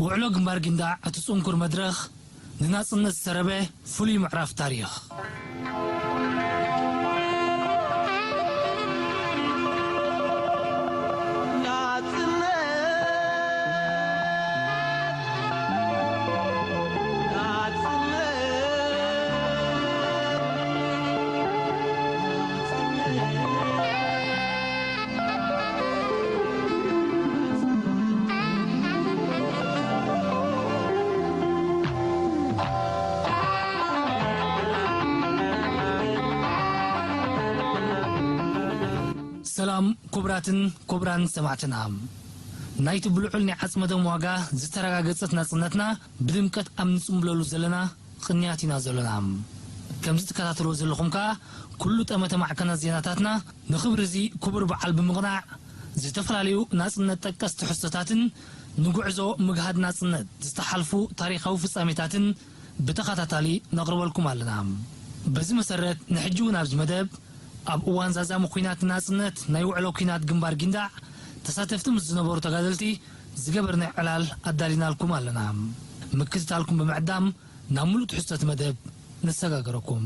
ውዕሎ ግንባር ጊንዳዕ፣ እቲ ጽንኩር መድረኽ፣ ንናጽነት ዝተረበ ፍሉይ ምዕራፍ ታሪኽ። ሰላም ክቡራትን ክቡራን ሰማዕትና፣ ናይቲ ብልዑል ናይ ዓጽመ ደም ዋጋ ዝተረጋገጸት ናጽነትና ብድምቀት ኣብ ንጽምብለሉ ዘለና ቅንያት ኢና ዘሎና። ከምዚ ትከታተልዎ ዘለኹም ከኣ፣ ኩሉ ጠመተ ማዕከናት ዜናታትና ንኽብሪ እዚ ክቡር በዓል ብምቕናዕ፣ ዝተፈላለዩ ናጽነት ጠቀስ ትሕዝቶታትን ንጉዕዞ ምግሃድ ናጽነት ዝተሓልፉ ታሪኻዊ ፍጻሜታትን ብተኸታታሊ ነቕርበልኩም ኣለና። በዚ መሰረት፣ ንሕጂ እውን ኣብዚ መደብ፣ ኣብ እዋን ዛዛሚ ኲናት ናጽነት ናይ ውዕሎ ኲናት ግንባር ጊንዳዕ ተሳተፍቲ ምስ ዝነበሩ ተጋደልቲ ዝገበርናዮ ዕላል ኣዳሊናልኩም ኣለና። ምክትታልኩም ብምዕዳም፣ ናብ ምሉእ ትሕዝቶ እቲ መደብ ነሰጋግረኩም።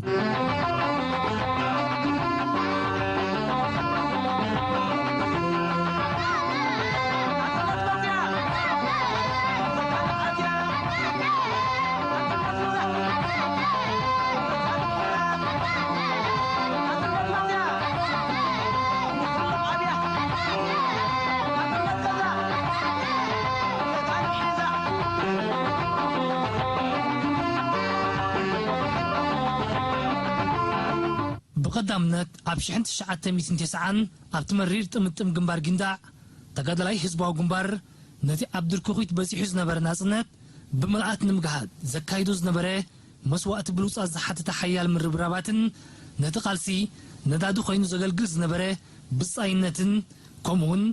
ብቐዳምነት፣ ኣብ ሽሕን ትሽዓተ ሚእትን ተስዓን ኣብቲ መሪር ጥምጥም ግንባር ጊንዳዕ፣ ተጋዳላይ ህዝባዊ ግንባር ነቲ ኣብ ድርኩኺት በጺሑ ዝነበረ ናጽነት ብምልኣት ንምግሃድ ዘካይዶ ዝነበረ መስዋእቲ ብሉጻት ዝሓተተ ሓያል ምርብራባትን ነቲ ቃልሲ ነዳዲ ኮይኑ ዘገልግል ዝነበረ ብጻይነትን፣ ከምኡውን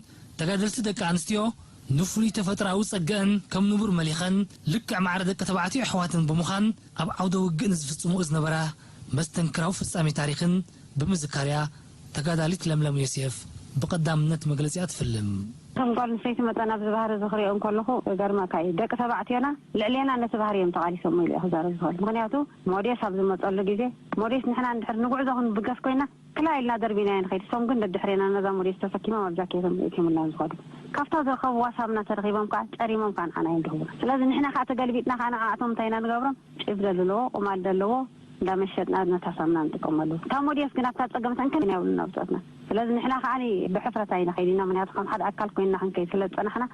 ተጋደልቲ ደቂ ኣንስትዮ ንፍሉይ ተፈጥሮኣዊ ጸገአን ከም ንቡር መሊኸን፣ ልክዕ ማዕረ ደቂ ተባዕትዮ ኣሕዋተን ብምዃን፣ ኣብ ዓውደ ውግእ ንዝፍጽምኦ ዝነበራ መስተንክራዊ ፍጻሜ ታሪኽን ብምዝካር እያ ተጋዳሊት ለምለም ዮሴፍ ብቐዳምነት መግለጺኣ ትፍልም። ከም ጓል ኣንስተይቲ መጠን ኣብዚ ባህሪ እዚ ክሪኦ እንከለኹ ይገርመካ እዩ። ደቂ ተባዕትዮና ልዕሌና ነቲ ባህሪ እዮም ተቓሊሶሞ ኢለ እየ ክዛረብ ዝኽእል። ምኽንያቱ ሞዴስ ኣብ ዝመጸሉ ግዜ፣ ሞዴስ ንሕና እንድሕር ንጉዕዞ ክንብገስ ኮይና፣ ክላ ኢልና ደርቢናዮ ንኸይድ። እሶም ግን ደድሕሬና ነዛ ሞዴስ ተሰኪሞም ኣብ ጃኬቶም የእትዮምልና እዮም ዝኸዱ። ካብታ ዝረኸብዋ ሳምና ተረኺቦም ከኣ ጨሪሞም ከኣ ንዓና እዮም ድህቡና። ስለዚ ንሕና ከኣ ተገልቢጥና ከኣ ንዓኣቶም እንታይ ኢና ንገብሮም? ጭብ ዘለዎ፣ ቁማል ዘለዎ እንዳመሸጥና ነታ ሳምና ንጥቀመሉ። እታ ሞዴስ ግን ኣብታ ጸገመት እንከን የብሉና ብጾትና። ስለዚ ንሕና ከኣ ብሕፍረት ኣይንኸይድ ኢና፣ ምኽንያቱ ከም ሓደ ኣካል ኮይንና ክንከይድ ስለ ዝጸናሕና፣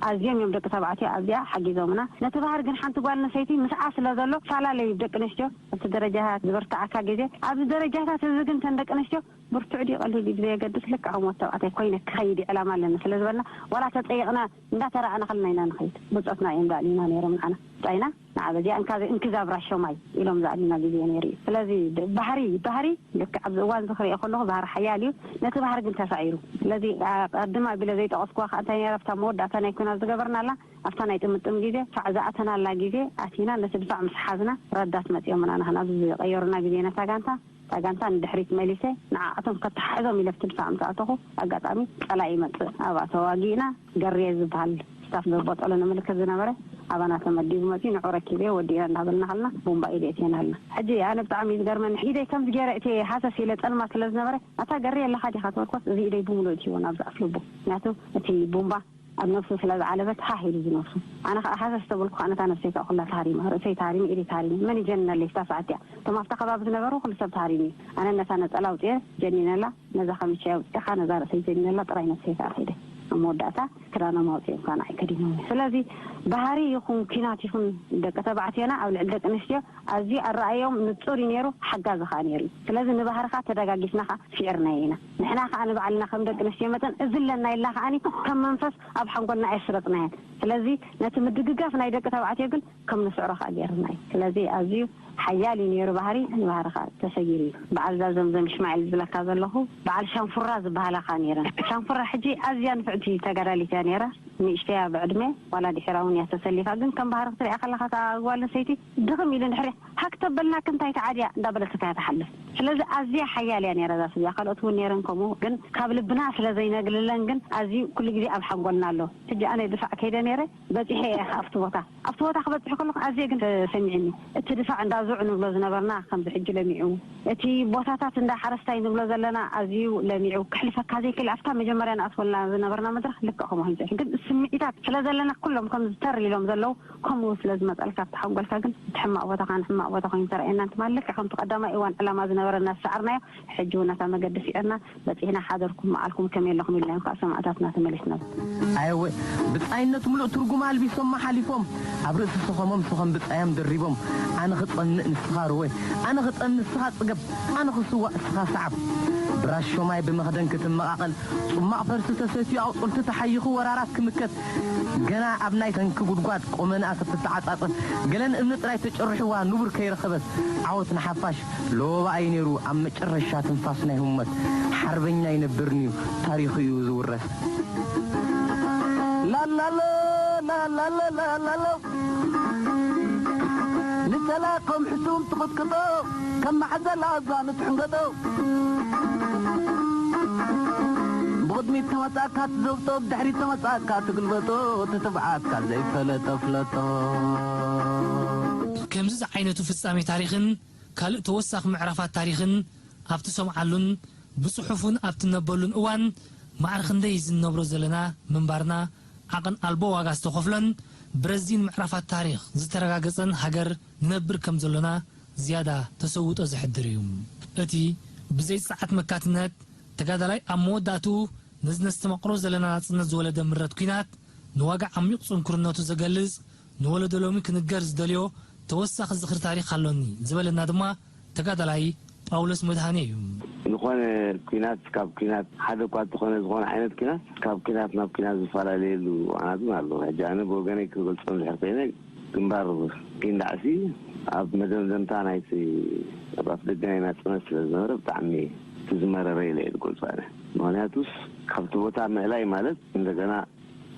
ኣዝዮም እዮም ደቂ ተባዕትዮ ኣብዚኣ ሓጊዞምና። ነቲ ባህሪ ግን ሓንቲ ጓል ኣንስተይቲ ምስኣ ስለ ዘሎ፣ ፈላለዩ ደቂ ኣንስትዮ ኣብቲ ደረጃታት ዝበርትዓካ ግዜ፣ ኣብዚ ደረጃታት እዚ ግን እተን ደቂ ኣንስትዮ ብርቱዕ ድዩ ቀሊል ድዩ ብዘየገድስ፣ ልክዕ ከም ወዲ ተባዕታይ ኮይነ ክኸይድ እዩ ዕላማ ኣለኒ ስለ ዝበልና፣ ዋላ ተጸይቕና እንዳተራኣና ከለና ኢና ንኸይድ። ብጾትና እዮም ዘዕልዩና ነይሮም ንዓና። እንታይ ኢና ንዓ በዚኣ እንካ እንክዛብ ራሾማይ ኢሎም ዘዕልዩና ግዜ ነይሩ እዩ። ስለዚ ድ-፣ ባህሪ፣ ባህሪ ልክዕ ኣብዚ እዋን እዚ ክሪኦ ከለኹ ባህሪ ሓያል እዩ። ነቲ ባህሪ ግን ተሳዒሩ። ስለዚ ኣቐድም ኣቢለ ዘይጠቐስኩዋ ከኣ እንታይ ነይራ ኣብታ መወዳእታ ናይ ኲናት ዝገበርናላ ኣብታ ናይ ጥምጥም ግዜ፣ ፋዕ ዝኣተናላ ግዜ ኣቲና ነቲ ድፋዕ ምስ ሓዝና፣ ረዳት መጺኦምና ናህና ኣብዚ ዝቐየሩና ግዜ ነታ ጋንታ፣ እታ ጋንታ ንድሕሪት መሊሰ፣ ንዓኣቶም ከተሓሕዞም ኢለ ኣብቲ ድፋዕ ምስ ኣተኹ፣ ኣጋጣሚ ጸላኢ ይመጽእ። ኣብኣ ተዋጊእና፣ ገርየ ዝበሃል ስታፍ በቦጠሎ ንምልክት ዝነበረ ኣባና ተመዲቡ መጺኡ፣ ንዑ ረኪበዮ፣ ወዲእና እንዳበልና ከለና፣ ቡምባ ኢደ ኣእትየናልና። ሕጂ ኣነ ብጣዕሚ እዩ ዝገርመኒ። ኢደይ ከምዚ ገይረ እትየ ሃሰስ ኢለ ጸልማት ስለ ዝነበረ፣ ኣታ ገርየ ኣለኻ ዲኻ ተበልኩስ፣ እዚ ኢደይ ብምሉእ እትይዎ ናብዚ ኣፍልቡ። ምክንያቱ እቲ ቡምባ ኣብ ነብሱ ስለ ዝዓለበት ሃህ ኢሉ ዝነብሱ። ኣነ ከኣ ሃሰስ ተበልኩ ከኣ ነታ ነብሰይ ከኣ ኩላ ተሃሪማ፣ ርእሰይ ተሃሪሙ፣ ኢደይ ተሃሪሙ። መን ይጀንነለይ እታ ሰዓት እቲኣ? እቶም ኣብታ ከባቢ ዝነበሩ ኩሉ ሰብ ተሃሪሙ እዩ። ኣነ ነታ ነጸላ ኣውጺኤ ጀኒነላ፣ ነዛ ከሚቻይ ኣውጺኤ ከኣ ነዛ ርእሰይ ጀኒነላ ጥራይ ነብሰይ ከኣ ከይደ። ኣብ መወዳእታ ክዳኖም ኣውጺኦም ከኣ ንዓይ ከዲኖም። ስለዚ ባህሪ ይኹን ኲናት ይኹን ደቂ ተባዕትዮና ኣብ ልዕሊ ደቂ ኣንስትዮ ኣዝዩ ኣረኣእዮም ንጹር እዩ ነይሩ፣ ሓጋዚ ከኣ ነይሩ እዩ። ስለዚ ንባህርኻ ተደጋጊፍና ከኣ ስዒርናዮ ኢና። ንሕና ከኣ ንባዕልና ከም ደቂ ኣንስትዮ መጠን እዚ ኣለና ኢልና ከኣ ከም መንፈስ ኣብ ሓንጎልና ኣየስረጽናዮን። ስለዚ ነቲ ምድግጋፍ ናይ ደቂ ተባዕትዮ ግን ከም ንስዕሮ ከኣ ገይርና እዩ። ስለዚ ኣዝዩ ሓያል እዩ ነይሩ ባህሪ፣ ንባህሪ ከኣ ተሰጊሩ እዩ። በዓል እዛ ዘምዘም ይሽማዒል ዝብለካ ዘለኹ፣ በዓል ሻንፉራ ዝበሃላ ከኣ ነይረን። ሻንፉራ ሕጂ ኣዝያ ንፍዕቲ ተጋዳሊት እያ ነይራ። ንእሽተያ ብዕድመ፣ ዋላ ድሒራ እውን እያ ተሰሊፋ፣ ግን ከም ባህሪ ክትሪኣ ከለኻ እታ ጓል ኣንስተይቲ ድኽም ኢሉ እንድሕር ሃክ ተበልና ክንታይ ተዓድያ እንዳበለትካ እያ ትሓልፍ። ስለዚ ኣዝያ ሓያል እያ ነይራ እዛ ስብያ። ካልኦት እውን ነይረን ከምኡ፣ ግን ካብ ልብና ስለ ዘይነግልለን ግን ኣዝዩ ኩሉ ግዜ ኣብ ሓንጎልና ኣሎ። ሕጂ ኣነ ድፋዕ ከይደ ነይረ፣ በጺሐ እየ ኣብቲ ቦታ። ኣብቲ ቦታ ክበጽሕ ከለኹ ኣዝየ ግን ተሰሚዕኒ። እቲ ድፋዕ እንዳ ዙዕ ንብሎ ዝነበርና ከምዚ ሕጂ ለሚዑ፣ እቲ ቦታታት እንዳ ሓረስታይ ንብሎ ዘለና ኣዝዩ ለሚዑ፣ ከሕልፈካ ዘይክእል ኣብታ መጀመርያ ንኣትወልና ዝነበርና መድረኽ ልክዕ ከምኡ ኮይኑ ግን ስምዒታት ስለ ዘለና ኩሎም ከምዚ ተር ኢሎም ዘለዉ ከምኡ ስለ ዝመጸልካ ኣብቲ ሓንጎልካ ግን እቲ ሕማቕ ቦታኻ ንሕማቕ ቦታ ኮይኑ ተረኣየና እንትማል ልክዕ ከምቲ ቀዳማይ እዋን ዕላማ ዝነበረና ዝሰዓርናዮ ሕጂ እውን ነታ መገዲ ስዒርና በጺሕና ሓደርኩም መዓልኩም ከመይ ኣለኹም ኢልናዮም ከዓ ሰማእታትና ተመሊስና። ኣየወ ብጻይነት ምሉእ ትርጉም ኣልቢሶማ ሓሊፎም ኣብ ርእሲ ስኸሞም ስኸም ብጻዮም ደሪቦም ኣነ ክጸምእ ንስኻ ርወ ኣነ ክጸምእ ንስኻ ጽገብ ኣነ ክስዋእ ንስኻ ሰዓብ ብራሾ ማይ ብመኽደን ክትመቓቐል ጽማቕ ፈርሲ ተሰትዩ ኣቑጽልቱ ተሓይኹ ወራራት ክምከት ገና ኣብ ናይ ተንኪ ጉድጓድ ቆመንኣ ክትተዓጻጸፍ ገለን እምኒ ጥራይ ተጨርሕዋ ንቡር ከይረኸበት ዓወት ንሓፋሽ ለወባኣይ ነይሩ ኣብ መጨረሻ ትንፋስ ናይ ህሞት ሓርበኛ ይነብርንዩ ታሪኹ እዩ ዝውረስ። ላላሎ ላላሎ ላላሎ ንጸላእኮም ሕሱም ትቕጥቅጦ ከም ማሕዘል ኣዛኑ ትሕንገጦ ብቕድሚት ተመጻእካ ትዘብጦ ብድሕሪት ተመጻእካ ትግልበጦ እቲ ትብዓትካ ዘይፈለጠ ፍለጦ። ከምዚ ዝዓይነቱ ፍጻሜ ታሪኽን ካልእ ተወሳኺ ምዕራፋት ታሪኽን ኣብ ትሰምዓሉን ብጽሑፍን ኣብ ትነበሉን እዋን ማዕረ ክንደይ እዚ ንነብሮ ዘለና ምንባርና ዓቕን ኣልቦ ዋጋ ዝተኸፍሎን ብረዚን ምዕራፋት ታሪኽ ዝተረጋገጸን ሃገር ንነብር ከም ዘሎና ዝያዳ ተሰውጦ ዘሕድር እዩ። እቲ ብዘይ ጸዓት መካትነት ተጋዳላይ ኣብ መወዳእትኡ ነዚ ነስተማቕሮ ዘለና ናጽነት ዝወለደ ምረት ኲናት ንዋጋ ዓሚቕ ጽንኩርነቱ ዘገልጽ ንወለዶ ሎሚ ክንገር ዝደልዮ ተወሳኺ ዝኽሪ ታሪኽ ኣሎኒ ዝበለና ድማ ተጋዳላይ ጳውሎስ መድሃኔ እዩ። ዝኾነ ኲናት ካብ ኲናት ሓደ እኳ እንተኾነ ዝኾነ ዓይነት ኲናት ካብ ኲናት ናብ ኲናት ዝፈላለየሉ እዋናት እውን ኣሎ። ሕጂ ኣነ ብወገነይ ክገልጾ እንድሕር ኮይነ ግንባር ጊንዳዕሲ ኣብ መደምደምታ ናይቲ ኣብ ኣፍደገ ናይ ናጽነት ስለ ዝነበረ ብጣዕሚ እቲ ዝመረረ ኢለ እየ ዝገልጾ ኣነ። ምኽንያቱስ ካብቲ ቦታ ምእላይ ማለት እንደገና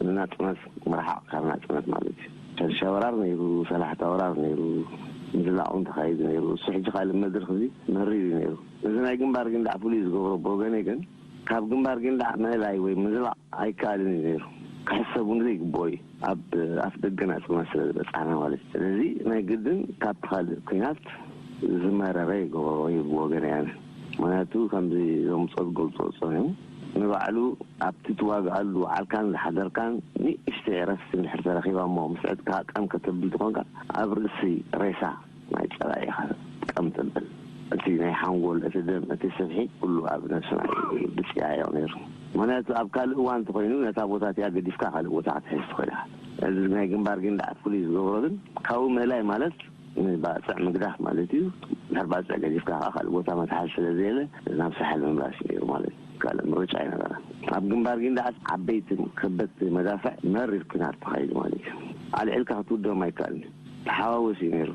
ንናጽነት ምርሓቕ ካብ ናጽነት ማለት እዩ። ሸድሻ ወራር ነይሩ፣ ሰላሕታ ወራር ነይሩ፣ ምዝላቕ እውን ተኻይዱ ነይሩ። እሱ ሕጂ ካልእ መድረኽ እዚ መሪር እዩ ነይሩ። እዚ ናይ ግንባር ጊንዳዕ ፍሉይ ዝገብሮ ብወገነይ ግን ካብ ግንባር ጊንዳዕ ምእላይ ወይ ምዝላቕ ኣይከኣልን እዩ ነይሩ። ክሕሰብ እውን ዘይግብኦ እዩ። ኣብ ኣፍ ደገ ናጽነት ስለ ዝበጻሕና ማለት እዩ። ስለዚ ናይ ግድን ካብቲ ካልእ ኲናት ዝመረረ ይገብሮ እዩ ብወገነይ ኣነ። ምኽንያቱ ከምዚ ዘምጾ ዝገልጾ ጸኒሑ ንባዕሉ ኣብቲ ትዋግኣሉ ውዓልካን ዝሓደርካን ንእሽተይ ዕረፍቲ እንድሕር ተረኺባ እሞ ምስ ዕጥቅኻ ቀም ከተብል ተኾንካ ኣብ ርእሲ ሬሳ ናይ ጸላኢኻ ቀም ተብል። እቲ ናይ ሓንጎል፣ እቲ ደም፣ እቲ ስብሒ ኩሉ ኣብ ነብስና እዩ ብጽያዮ ነይሩ። ምኽንያቱ ኣብ ካልእ እዋን እንተኾይኑ ነታ ቦታ እቲኣ ገዲፍካ ካልእ ቦታ ክትሕዝ ትኽእል ኢኻ። እዚ ናይ ግንባር ጊንዳዕ ፍሉይ ዝገብሮ ግን ካብኡ ምእላይ ማለት ንባጽዕ ምግዳፍ ማለት እዩ። ድሕሪ ባጽዕ ገዲፍካ ከዓ ካልእ ቦታ መትሓዚ ስለ ዘየለ ናብ ሳሕል ምምላስ እዩ ነይሩ ማለት እዩ። ካልእ ምርጫ ኣይነበረን። ኣብ ግንባር ጊንዳዕ ዓበይትን ከበድቲ መዳፍዕ መሪር ኲናት ተኻይዱ ማለት እዩ። ኣልዒልካ ክትውድኦም ኣይከኣልን እዩ። ተሓዋወስ እዩ ነይሩ።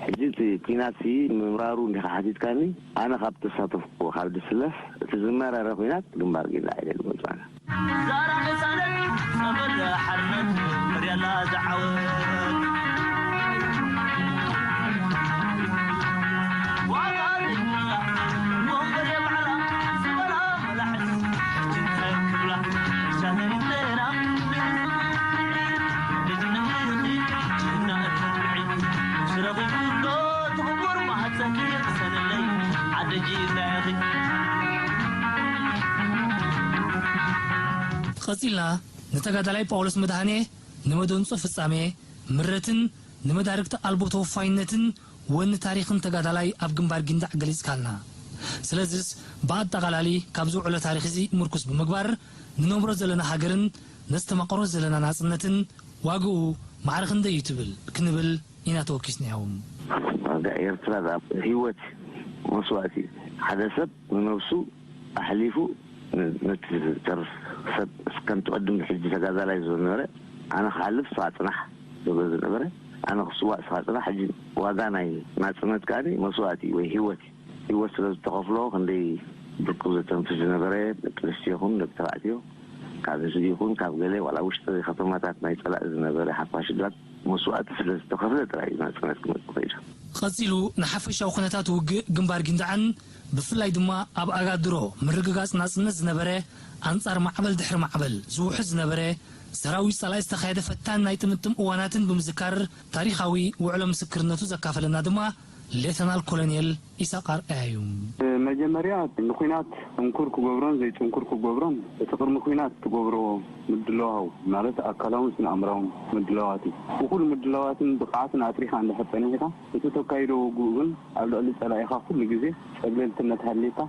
ሕጂ እቲ ኲናትሲ ምምራሩ እንዲኻ ሓቲትካኒ፣ ኣነ ካብ ተሳተፍኩዎ ካብ ድስለፍ እቲ ዝመረረ ኲናት ግንባር ጊንዳዕ ኢለ ዝገልጾ ኣነ። ዛራ ቅሳነት ጸበል ሓርነት ርያላ ዝዓወት ዋጋ ዘይብላ ወንበር የብዓላ ዝበላ መላሕስ ሕጂ እንታይ ክብላ ሻህሪ እንተና ልጅ ንህርዲ ጅግና እተብዒ ሽረኺቡ ዶ ትኽቡር ማህፀኪ ቅሰንለይ ዓደጂ እንዳያኺ ቀጺልና ንተጋዳላይ ጳውሎስ መድሃኔ ንመደንጾ ፍጻሜ ምረትን ንመዳርግቲ ኣልቦ ተወፋይነትን ወኒ ታሪኽን ተጋዳላይ ኣብ ግንባር ጊንዳዕ ገሊጽካልና። ስለዝስ ብኣጠቓላሊ ካብዚ ውዕሎ ታሪኽ እዚ ምርኩስ ብምግባር ንነብሮ ዘለና ሃገርን ነስተማቕሮ ዘለና ናጽነትን ዋግኡ ማዕረ ክንደይ እዩ ትብል ክንብል ኢና ተወኪስናዮ። ዋጋ ኤርትራ ህይወት መስዋእቲ ሓደ ሰብ ንነብሱ ኣሕሊፉ ነቲ ዝተርፍ ሰብ ከምቲ ቅድም ሕጂ ተጋዳላይ ዝብል ነበረ ኣነ ክሓልፍ ስኻ ጽናሕ ዝብሎ ዝነበረ ኣነ ክስዋእ ስኻ ጽናሕ ሕጂ ዋጋ ናይ ናጽነት ከኣ መስዋእቲ ወይ ህይወት እዩ። ህይወት ስለ ዝተኸፍሎ ክንደይ ብርቁ ዘተንፍስ ዝነበረ ደቂ ኣንስትዮ ይኹን ደቂ ተባዕትዮ ካብ ህዝቢ ይኹን ካብ ገለ ዋላ ውሽጢ ከተማታት ናይ ጸላኢ ዝነበረ ሓፋሽ ዳት መስዋእቲ ስለ ዝተኸፍለ ጥራይ እዩ ናጽነት ክመጽእ ኽኢሉ። ቐጺሉ ንሓፈሻዊ ኩነታት ውግእ ግንባር ጊንዳዕን ብፍላይ ድማ ኣብ ኣጋድሮ ምርግጋጽ ናጽነት ዝነበረ፣ ኣንጻር ማዕበል ድሕሪ ማዕበል ዝውሕዝ ዝነበረ ሰራዊት ጸላኢ ዝተኻየደ ፈታኒ ናይ ጥምጥም እዋናትን ብምዝካር፣ ታሪኻዊ ውዕሎ ምስክርነቱ ዘካፈለና ድማ ሌተናል ኮሎኔል ኢሳቕ ኣርኣያ እዩ። መጀመርያ፣ ንኲናት ጽንኩር ክገብሮን ዘይጽንኩር ክገብሮን፣ እቲ ቅድሚ ኲናት ትገብሮ ምድላው፣ ማለት ኣካላውን ስነ ኣእምራውን ምድላዋት እዩ። እኹል ምድላዋትን ብቕዓትን ኣጥሪኻ እንድሕር ጸኒሕካ፣ እቲ ተካይዶ ውግእ ግን ኣብ ልዕሊ ጸላኢኻ ኩሉ ግዜ ጸብለልትነት ሃልዩካ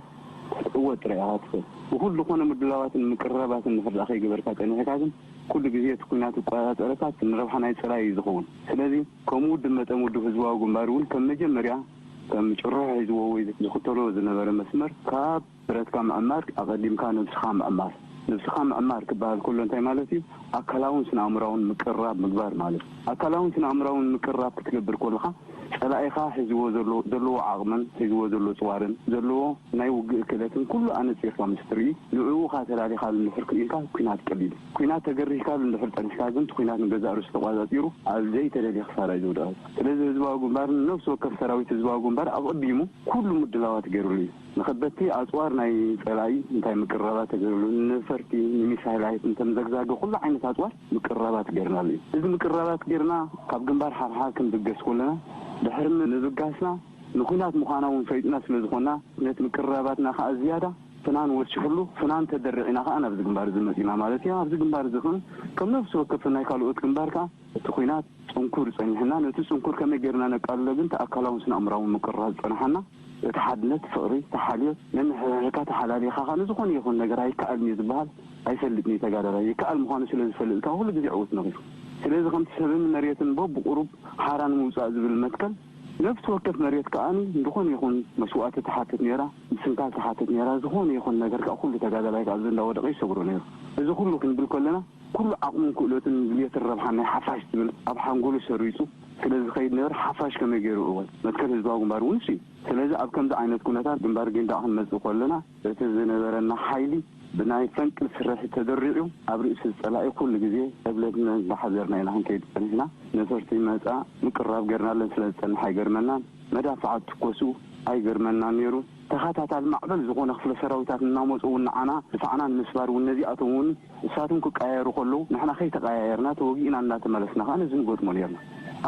ክትዕወት ጥራይ ኢኻ ትኽእል። እኹል ዝኾነ ምድላዋትን ምቅርራባትን እንድሕር ደኣ ከይገበርካ ጸኒሕካ ግን፣ ኩሉ ግዜ እቲ ኲናት ዝቆጻጸረካ ንረብሓ ናይ ጸላኢ እዩ ዝኸውን። ስለዚ ከም ውድብ መጠን ውድብ ህዝባዊ ግንባር እውን ከም መጀመርያ ከም ጭርሖ ሒዝዎ ወይ ዝኽተሎ ዝነበረ መስመር ካብ ብረትካ ምዕማር ኣቐዲምካ ነብስኻ ምዕማር። ነብስኻ ምዕማር ክበሃል ከሎ እንታይ ማለት እዩ? ኣካላውን ስነ ኣእምራውን ምቅርራብ ምግባር ማለት እዩ። ኣካላውን ስነ ኣእምራውን ምቅርራብ ክትገብር ከለኻ ጸላኢኻ ሒዝዎ ዘሎ፣ ዘለዎ ዓቕምን ሒዝዎ ዘሎ ጽዋርን ዘለዎ ናይ ውግእ ክእለትን ኩሉ ኣነጺርካ ምስ ትርኢ፣ ንዕኡ ኻተላሊኻሉ እንድሕር ክኢልካ ኲናት ቀሊል እዩ። ኲናት ተገሪህካሉ እንድሕር ጸኒሕካ ግን እቲ ኲናት ንገዛእ ርእሱ ተቋጻጺሩ ኣብ ዘይተደልየ ክሳራ እዩ ዝውድቐካ። ስለዚ ህዝባዊ ግንባር፣ ነፍሲ ወከፍ ሰራዊት ህዝባዊ ግንባር ኣቐዲሙ ኩሉ ምድላዋት ገይሩሉ እዩ። ንኸበድቲ ኣጽዋር ናይ ጸላኢ እንታይ ምቅርራባት ተገይሩሉ፣ ንነፈርቲ፣ ንሚሳይላት፣ ንተምዘግዛጊ ኩሉ ዓይነት ኣጽዋር ምቅርራባት ገይርናሉ እዩ። እዚ ምቅርራባት ገይርና ካብ ግንባር ሓብሓብ ክንብገስ ከለና፣ ድሕሪ ምብጋስና ንኹናት ምዃና እውን ፈሊጥና ስለ ዝኾንና፣ ነቲ ምቅርራባትና ከኣ ዝያዳ ፍናን ወሲኹሉ፣ ፍናን ተደሪዕና ከኣ ናብዚ ግንባር እዚ መጺና ማለት እዩ። ኣብዚ ግንባር እዚ ኽን ከም ነፍሲ ወከፍ ናይ ካልኦት ግንባር ከኣ እቲ ኹናት ጽንኩር ጸኒሕና፣ ነቲ ጽንኩር ከመይ ጌርና ነቃልሎ ግን እቲ ኣካላውን ስነ ኣእምራውን ምቅርራብ ዝጸንሓና፣ እቲ ሓድነት፣ ፍቕሪ፣ እቲ ሓልዮት፣ ነንሕድሕድካ ተሓላሊኻ ከኣ ንዝኾነ ይኹን ነገር ኣይከኣልን እዩ ዝበሃል ኣይፈልጥን እዩ ተጋዳላይ። ይከኣል ምዃኑ ስለ ዝፈልጥ ከኣ ኩሉ ግዜ ዕዉት ነቒፉ። ስለዚ ከምቲ ሰብን መሬትን በብቑሩብ ሓራ ንምውጻእ ዝብል መትከል፣ ነፍሲ ወከፍ መሬት ከኣ ዝኾነ ይኹን መስዋእቲ ትሓትት ነይራ፣ ምስንካል ትሓትት ነይራ። ዝኾነ ይኹን ነገር ከኣ ኩሉ ተጋዳላይ ከኣ ኣብዚ እንዳወደቐ ይሰግሮ ነይሩ። እዚ ኩሉ ክንብል ከለና፣ ኩሉ ዓቕሙን ክእለቱን ድልየትን ረብሓን ናይ ሓፋሽ ዝብል ኣብ ሓንጎሉ ሰሪጹ ስለ ዝኸይድ ነበር፣ ሓፋሽ ከመይ ገይሩ እወ መትከል ህዝባዊ ግንባር እውን እሱ እዩ። ስለዚ ኣብ ከምዚ ዓይነት ኩነታት ግንባር ጊንዳዕ ክንመጽእ ከለና፣ እቲ ዝነበረና ሓይሊ ብናይ ፈንቅል ስርሒት ተደሪዑ፣ ኣብ ርእሲ ጸላኢ ኩሉ ግዜ ዕብለትና እንዳሓዘርና ኢና ክንከይድ ጸኒሕና። ነፈርቲ ይመጻ ምቅራብ ገርናለን ስለ ዝጸንሕ ኣይገርመናን። መዳፍዓት ትኮሱ ኣይገርመናን ነይሩ። ተኸታታሊ ማዕበል ዝኾነ ክፍለ ሰራዊታት እናመጹ እውን ንዓና ድፋዕና ንምስባር እውን ነዚኣቶም እውን ንሳቶም ክቀያየሩ ከለዉ ንሕና ከይተቀያየርና ተወጊእና እናተመለስና ከኣ ነዚ ንገጥሞ ነይርና።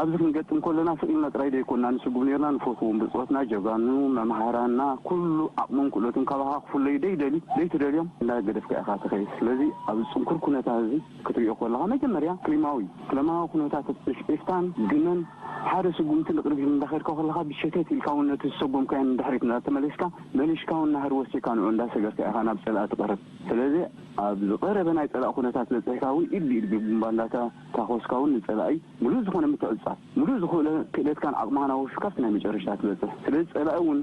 ኣብዚ ክንገጥም ከለና ስቕ ኢልና ጥራይ ዘይኮንና ንስጉም ነይርና፣ ንፈትዎም ብጾትና፣ ጀጋኑ፣ መምሃራንና፣ ኩሉ ዓቕሞም ክእለቶም ካባኻ ክፍለዩ ደይደልዩ፣ ደይትደልዮም እንዳገደፍካ ኢኻ ትኸይድ። ስለዚ ኣብ ጽንኩር ኩነታት እዚ ክትሪኦ ከለኻ መጀመርያ ክሊማዊ፣ ክለማዊ ኩነታት ዒፍ-፣ ዒፍታን ግመን ሓደ ስጉምቲ ንቕድሚት እንዳኸድካ ከለኻ ብሸተት ኢልካ እውን ነቲ ዝሰጎምካዮ ንድሕሪት እንዳተመለስካ መሊሽካ እውን ናህሪ ወሲድካ ንዑ እንዳሰገርካ ኢኻ ናብ ጸላኢ ትቐርብ። ስለዚ ኣብ ዝቐረበ ናይ ጸላኢ ኩነታት በጺሕካ እውን ኢድ ብኢድ ብቡምባ እንዳተታኾስካ እውን ንጸላኢ ምሉእ ዝኾነ ምትዕጻፍ፣ ምሉእ ዝኾነ ክእለትካን ዓቕምኻን ኣወፊርካ ኣብቲ ናይ መጨረሽታ ትበጽሕ። ስለዚ ጸላኢ እውን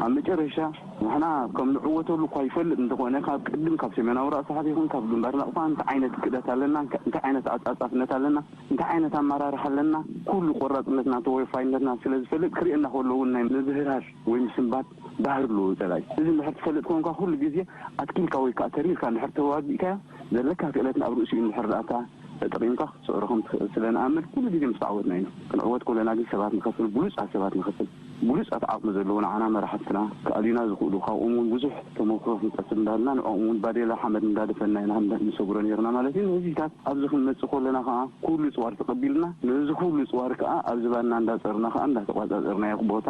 ኣብ መጨረሻ ንሕና ከም ንዕወተሉ እኳ ይፈልጥ እንተኾነ፣ ካብ ቅድም ካብ ሰሜናዊ ራእሲ ሓፍ ይኹን ካብ ግንባር ናቕፋ እንታይ ዓይነት ክእለት ኣለና፣ እንታይ ዓይነት ኣጻጻፍነት ኣለና፣ እንታይ ዓይነት ኣመራርሓ ኣለና፣ ኩሉ ቆራጽነትና ተወፋይነትና ስለ ዝፈልጥ ክርእየና ከሎ እውን ናይ ምብህራር ወይ ምስንባት ባህሪ ኣለዎ ጸላኢ። እዚ እንድሕር ትፈልጥ ኮንካ ኩሉ ግዜ ኣትኪልካ ወይ ከኣ ተሪርካ እንድሕር ተዋጊእካዮ ዘለካ ክእለት ኣብ ርእሲኡ እንድሕር ደኣካ ተጠቒምካ ክትስዕሮ ከም ትኽእል ስለ ንኣምን ኩሉ ግዜ ምስ ተዓወትና ኢና። ክንዕወት ከለና ግን ሰባት ንኸፍል፣ ብሉጻት ሰባት ንኸፍል፣ ብሉጻት ዓቕሚ ዘለዎ ንዓና መራሕትና ክኣልዩና ዝኽእሉ ካብኦም እውን ብዙሕ ተመክሮ ክንቀስም እንዳልና ንዕኦም እውን ባዴላ ሓመድ እንዳደፈና ኢና እንዳ-፣ ንሰግሮ ነይርና ማለት እዩ። ነዚታት ኣብዚ ክንመጽእ ከለና ከኣ ኩሉ ጽዋር ተቐቢልና ነዚ ኩሉ ጽዋር ከኣ ኣብ ዝባንና እንዳጸርና ከኣ እንዳተቋጻጸርናዮ ቦታ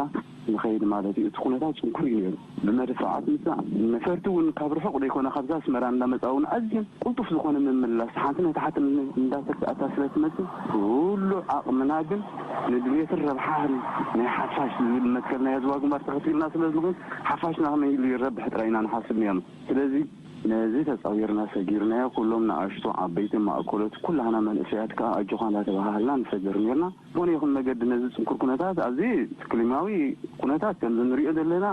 ንኸይድ ማለት እዩ። እቲ ኩነታት ጽንኩር እዩ ነይሩ። ብመድፍዓት ምጻእ፣ ነፈርቲ እውን ካብ ርሑቕ ዘይኮነ ካብዛ ኣስመራ እንዳመጻ እውን ኣዝየን ቅልጡፍ ዝኾነ ምምላስ፣ ሓንቲ ነታ ሓንቲ እንዳተክኣታ ስለ ትመጽእ፣ ኩሉ ዓቕምና ግን ንድልየትን ረብሓን ናይ ሓፋሽ ዝብል መትከል ናይ ህዝባዊ ግንባር ተኸቲልና ስለ ዝንኾን፣ ሓፋሽና ከመይ ኢሉ ይረብሕ ጥራይ ኢና ንሓስብ ነርና። ስለዚ ነዚ ተጻዊርና ሰጊርናዮ፣ ኩሎም ንኣሽቱ ዓበይቲ ማእከሎት ኩላህና መንእሰያት ከኣ ኣጆኻ እንዳተባሃሃልና ንሰግር ነርና። ዝኾነ ይኹን መገዲ ነዚ ጽንኩር ኩነታት፣ ኣብዚ ክሊማዊ ኩነታት ከምዚ ንሪኦ ዘለና፣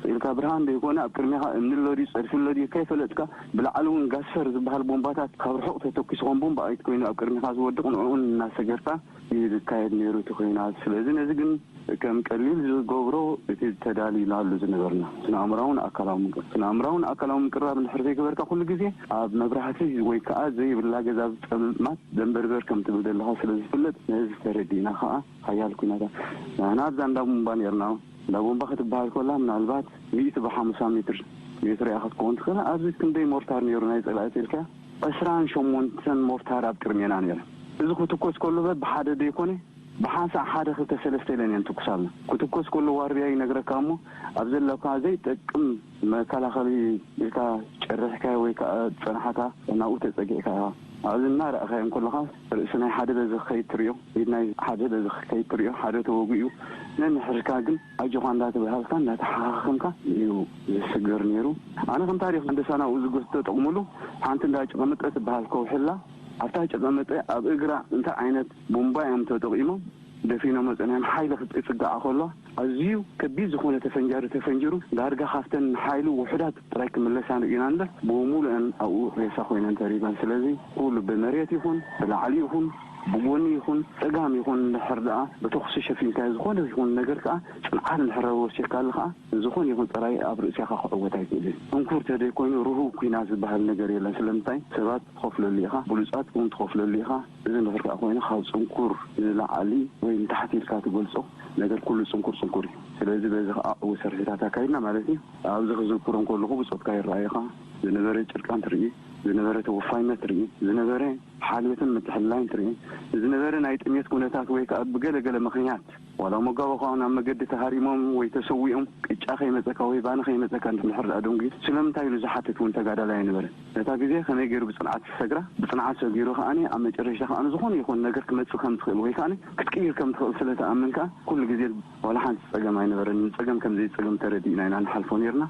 ስኢልካ ብርሃን ዘይኮነ ኣብ ቅድሜኻ እምኒ ኣሎ ድዩ ጸድፊ ኣሎ ድዩ ከይፈለጥካ፣ ብላዕሊ እውን ጋስፈር ዝበሃል ቦምባታት ካብ ርሑቕ ተተኲሱ ከም ቦምባ ኣይት ኮይኑ ኣብ ቅድሜኻ ዝወድቕ ንዕኡን እናሰገርካ እዩ ዝካየድ ነይሩ እቲ ኲናት። ስለዚ ነዚ ግን ከም ቀሊል ዝገብሮ እቲ ተዳሊናሉ ዝነበርና ስነ ኣእምራውን ኣካላዊ ምንቅር-፣ ስነ ኣእምራውን ኣካላዊ ምቅርራብ እንድሕር ዘይገበርካ ኩሉ ግዜ ኣብ መብራህቲ ወይ ከዓ ዘይብላ ገዛ ኣብ ጸልማት ደንበርበር ከም ትብል ዘለኻ ስለ ዝፍለጥ ነዚ ተረዲእና ከዓ ሓያል ኲናታት ንሕና ኣብዛ እንዳ ቡምባ ነርና። እንዳ ቦምባ ክትበሃል ኮላ ምናልባት ሚእቲ ብሓሙሳ ሜትር ሜትር እያ ክትከውን ትኽእል። ኣብዚ ክንደይ ሞርታር ነይሩ ናይ ጸላእቲ ኢልካ ዕስራን ሸሞንተን ሞርታር ኣብ ቅድሜና ነይረ። እዚ ክትኮስ ከሎ በብሓደ ዘይኮነ ብሓንሳእ ሓደ ክልተ ሰለስተ ኢለን እየን ትኩሳልና። ክትኮስ ከሎ ዋርድያ ይነግረካ እሞ ኣብ ዘለካ ዘይጠቅም መከላኸሊ ኢልካ ጨሪሕካ ወይ ከዓ ጸንሓካ ናብኡ ተጸጊዕካ ኣብዚ እናረእኻዮ እንከለኻ ርእሲ ናይ ሓደ በዚ ክኸይድ ትሪኦ፣ ኢድ ናይ ሓደ በዚ ክኸይድ ትሪኦ፣ ሓደ ተወጉኡ ነንሕርካ ግን ኣጆኻ እንዳተባሃልካ እንዳተሓኻኸምካ እዩ ዝስገር ነይሩ። ኣነ ከም ታሪኽ ሃንደሳ ናብኡ ዝጎ ተጠቕሙሉ ሓንቲ እንዳ ጭቐመጠ ትበሃል ከውሒ ኣላ። ኣብታ ጭቐመጠ ኣብ እግራ እንታይ ዓይነት ቡምባ እዮም ተጠቒሞም ደፊኖም መጸኒሖም ሓይሊ ክትጽግዓ ከሎ ኣዝዩ ከቢድ ዝኾነ ተፈንጃሪ ተፈንጂሩ ዳርጋ ካብተን ሓይሊ ውሑዳት ጥራይ ክምለሳ ርኢና እምበር ብሙሉአን ኣብኡ ሬሳ ኮይነን ተሪፈን። ስለዚ ኩሉ ብመሬት ይኹን ብላዕሊ ይኹን ብጎኒ ይኹን ጸጋም ይኹን እንድሕር ደኣ ብተኹሲ ሸፊንካዮ ዝኾነ ይኹን ነገር ከኣ ጽንዓት እንድሕር ወሲኽካሉ ከኣ ዝኾነ ይኹን ጸላኢ ኣብ ርእስኻ ክዕወት ኣይክእልን። እንኩር ተደይ ኮይኑ ርሁው ኲናት ዝበሃል ነገር የለን። ስለምንታይ ሰባት ትኸፍለሉ ኢኻ፣ ብሉጻት እውን ትኸፍለሉ ኢኻ። እዚ እንድሕር ከኣ ኮይኑ ካብ ጽንኩር ንላዕሊ ወይ ንታሕቲ ኢልካ ትገልጾ ነገር ኩሉ ጽንኩር ጽንኩር እዩ። ስለዚ በዚ ከኣ ዕዉት ስርሒታት ኣካይድና ማለት እዩ። ኣብዚ ክዝክሮም ከለኹ ብጾትካ ይረኣዩኻ። ዝነበረ ጭርቃን ትርኢ፣ ዝነበረ ተወፋይነት ትርኢ፣ ዝነበረ ሓልዮትን ምትሕልላይን ትርኢ፣ ዝነበረ ናይ ጥሜት ኩነታት ወይ ከኣ ብገለ ገለ ምኽንያት ዋላ መጋቦ ከኣ ናብ መገዲ ተሃሪሞም ወይ ተሰዊኦም ቅጫ ከይመጸካ ወይ ባኒ ከይመጸካ እንድሕር ደኣ ደንጉዩ ስለምንታይ ኢሉ ዝሓትት እውን ተጋዳላይ ኣይነበረን። ነታ ግዜ ከመይ ገይሩ ብጽንዓት ዝሰግራ፣ ብጽንዓት ሰጊሩ ከኣ ኣብ መጨረሽታ ከኣ ዝኾነ ይኹን ነገር ክመጽእ ከም ትኽእል ወይ ከኣ ክትቅይር ከም ትኽእል ስለ ትኣምን ከኣ ኩሉ ግዜ ዋላ ሓንቲ ጸገም ኣይነበረን። ንጸገም ከም ዘይጸገም ተረዲእና ኢና ንሓልፎ ነይርና።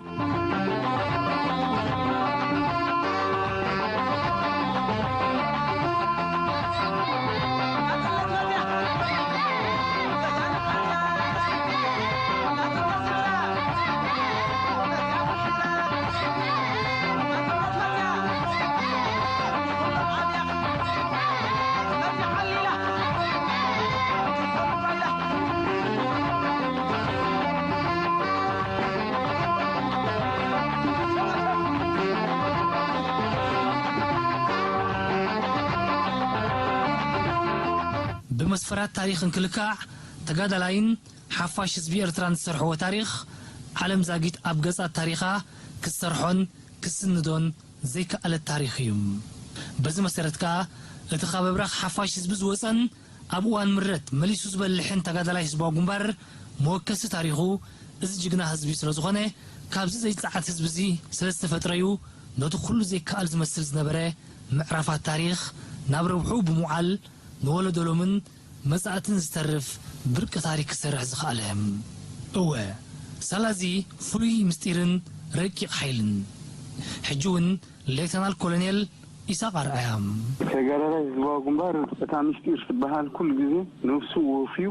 ብመስፈራት ታሪኽ እንክልካዕ፣ ተጋዳላይን ሓፋሽ ህዝቢ ኤርትራን ዝሰርሕዎ ታሪኽ፣ ዓለም ዛጊት ኣብ ገጻት ታሪኻ ክትሰርሖን ክትስንዶን ዘይከኣለት ታሪኽ እዩ። በዚ መሰረት ከኣ፣ እቲ ካብ ኣብራኽ ሓፋሽ ህዝቢ ዝወጸን ኣብ እዋን ምረት መሊሱ ዝበልሕን ተጋዳላይ ህዝባዊ ግንባር መወከሲ ታሪኹ እዚ ጅግና ህዝቢ ስለ ዝኾነ፣ ካብዚ ዘይጸዓት ህዝቢ እዚ ስለ ዝተፈጥረ'ዩ ነቲ ኩሉ ዘይከኣል ዝመስል ዝነበረ ምዕራፋት ታሪኽ ናብ ረብሕኡ ብምውዓል ንወለዶ ሎምን መጻእትን ዝተርፍ ብርቂ ታሪኽ ክሰርሕ ዝኸኣለ። እወ፣ ሳላዚ ፍሉይ ምስጢርን ረቂቕ ሓይልን። ሕጂ እውን ሌተናል ኮሎኔል ኢሳቕ ኣርኣያ። ተጋዳላይ ህዝባዊ ግንባር እታ ምስጢር ትበሃል ኩሉ ግዜ ነብሱ ወፍዩ